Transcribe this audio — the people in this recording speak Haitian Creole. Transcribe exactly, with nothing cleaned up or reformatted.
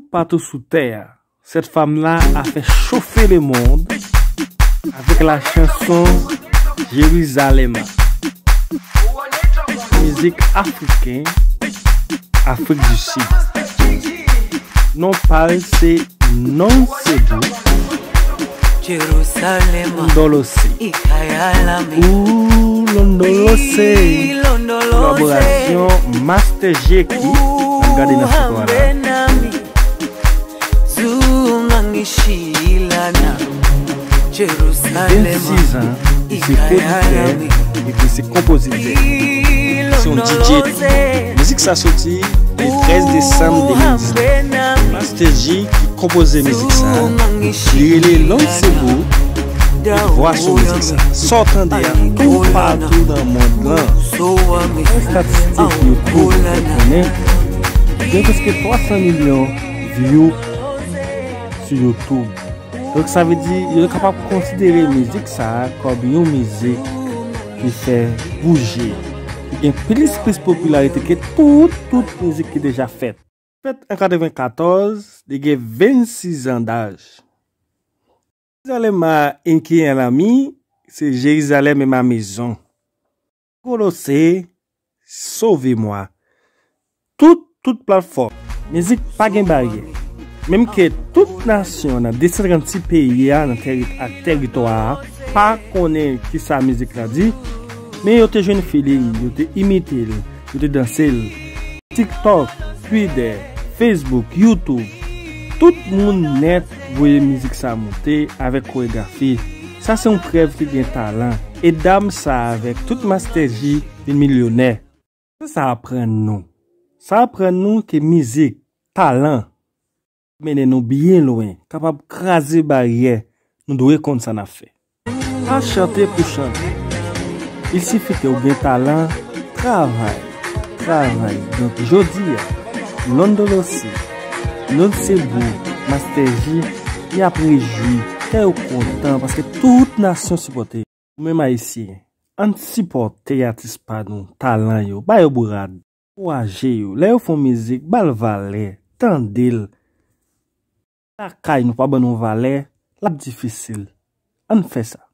Patou sou tè a, cette femme-là a fait chauffer le monde avec la chanson Jérusalem. Mizik afriken, Afrik di Sid. Non pa l se Noncebu. Londolose. Ooh, Londolose. Kolaborasyon Master G ki n ap gade nan foto a la. Li gen vennsis an, li se pwodiktè epi se konpozitè. Se yon D J. Mizik sa soti le trèz desanm de mil diznèf. Master G ki konpoze mizik sa. Li rele Londcebu. Li vwa sou mizik sa. Sa w tande a toupatou nan mond lan. Yon estatistik YouTube fè konnen gen prèske twa san milyon view sou YouTube. Donk sa vle di yo kapab konsidere mizik sa a kòm yon mizik ki fè bouje, ki gen plis plis popilarite ke tout, tout mizik ki deja fèt. Fèt an katrevenkatòz, li gen vennsis an daj. Jerizalema Inkinyalami, se Jerizalem e ma mezon. Kolose, Sove Mwa. Tout, tout platfòm. Mizik pa gen baryè. Menm ke tout nasyon nan de san trannsis peyi a nan tèri-, ak teritwa a pa konnen kisa mizik la di, men yo te jwenn feeling, yo te imite l, yo te danse l. TikTok, Twitter, Facebook, YouTube, tout moun nèt voye mizik sa monte avèk koregrafi. Sa se yon prèv ki gen talan. E dam sa avèk tout Master G vin milyonè. Sa sa aprann nou? Sa aprann nou ke mizik, talan, mennen nou byen lwen, kapab kraze baryè. Nou dwe konn sa n ap fè. Pa chante pou chante. Il sifi ke w gen talan, travay, travay. Donk, jodi a, Londolose, Noncebu, Master G, y ap rejwi, kè yo kontan, paske tout nasyon sipòte. Ou menm Ayisyen, ann sipòte atis pa nou, talan yo, ba yo bourad, ankouraje yo. Lè yo fè yon mizik, ba l valè, tande l. Lakay nou pa ban nou valè, l ap difisil. Ann fè sa.